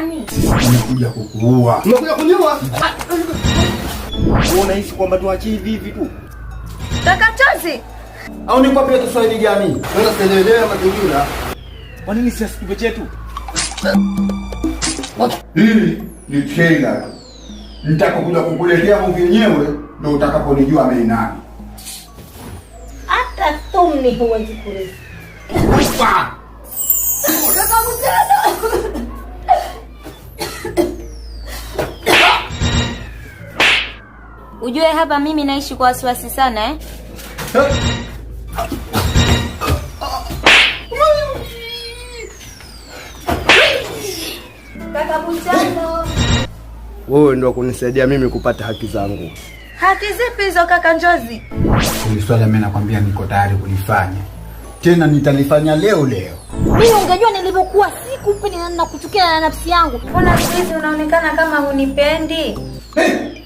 gani? Nimekuja kukuua. Umekuja kuniua? Wewe unahisi kwamba tuachie hivi hivi tu? Kaka Chozi. Au ni kwa pia Kiswahili gani? Wewe unaelewa mazingira. Kwa nini sisi tupe chetu? Hili ni trailer tu. Nitakapokuja kukuletea movie yenyewe ndio utakaponijua mimi nani. Hata thumni huwezi kurithi. Kaka Mtano. Ujue hapa mimi naishi kwa wasiwasi sana eh? Kaka Butano. Wewe ndio kunisaidia mimi kupata haki zangu. Haki zipi hizo kaka Njozi? Hili swala mimi nakwambia niko tayari kulifanya. Tena nitalifanya leo leo. Mimi ungejua nilivyokuwa sikupendi na nakuchukia na nafsi yangu. Mbona siku hizi unaonekana kama hunipendi? Hey!